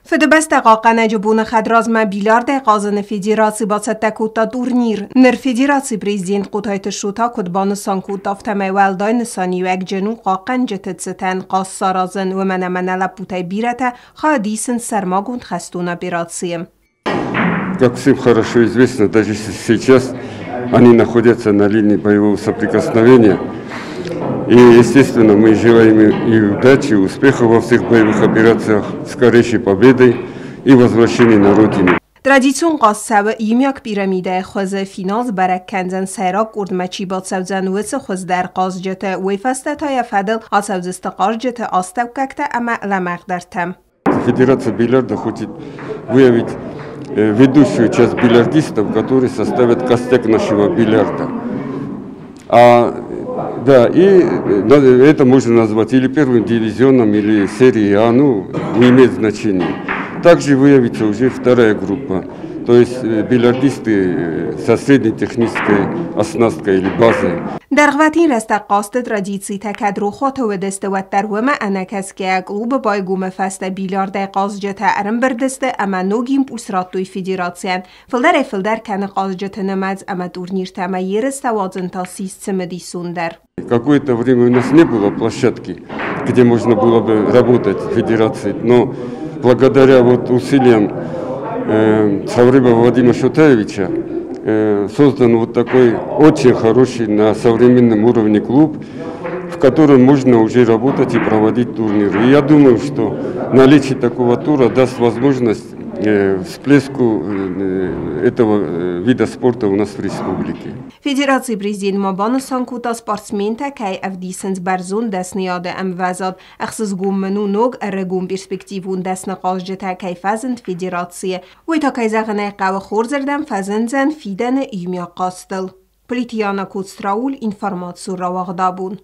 Фыдыбӕстӕ хъахъхъӕнӕджы боны хӕдразмӕ бильярдӕй хъазыны федераци бацӕттӕ кодта турнир. Ныр федерацийы президент Хъотайты Шота куыд банысан кодта, афтӕмӕй уӕлдай нысаниуӕгджын у хъахъхъӕнджыты цытӕн хъаз саразын, уымӕн ӕмӕ нӕ лӕппутӕй бирӕтӕ хайад исынц сӕрмагонд хӕстон операцийы. Как всем хорошо известно, даже сейчас они находятся на линии боевого соприкосновения. И, естественно, мы желаем и удачи, и успехов во всех боевых операциях, скорейшей победы и возвращения на родину. Традицион хъазт цӕуы иумиаг пирамидӕйы хуызы. Финал сбӕрӕг кӕндзӕн сӕйраг къордмӕ чи бацӕудзӕн, уыцы хуыздӕр хъазджыты. Уый фӕстӕ та йӕ фӕдыл ацӕудзысты хъазджыты астӕуккӕгтӕ ӕмӕ лӕмӕгъдӕртӕ. Федерация бильярда хочет выявить ведущую часть бильярдистов, которые составят костяк нашего бильярда. Да, и это можно назвать или первым дивизионом, или серией А, ну, не имеет значения. Также выявится уже вторая группа, то есть бильярдисты со средней технической оснасткой или базой. Дӕргъвӕтин рӕстӕг хъазты традицитӕ кӕд рохуаты уыдысты, уӕддӕр уымӕ ӕнӕкӕсгӕйӕ клубы байгомы фӕстӕ бильярдӕй хъазджытӕ ӕрӕмбырд сты ӕмӕ ног импульс радтой федерацийӕн. Фылдӕрӕй-фылдӕр кӕны хъазджыты нымӕц ӕмӕ турниртӕ ӕмӕ ерыстӕ уадзын та ссис цымыдисондӕр. Какое-то время у нас не было площадки, где можно было бы работать в федерации, но благодаря вот усилиям Цховреба Владимира Шотаевича создан вот такой очень хороший на современном уровне клуб, в котором можно уже работать и проводить турниры. И я думаю, что наличие такого тура даст возможность всплеску этого вида спорта у нас в республике. Федерацийы президент ма банысан кодта, спортсментӕ кӕй ӕвдисынц бӕрзонд дӕсныйады ӕмвӕзад. Ӕхсызгон мын у ног ӕрыгон перспективон дӕсны хъазджытӕ кӕй фӕзынд федерацийы. Уый та, кӕй зӕгъын ӕй хъӕуы, хорзырдӕм фӕзындзӕн фидӕны иумиаг хъазтыл. Плиты Яна, Коцты Рауль, информацион рауагъд «Абон».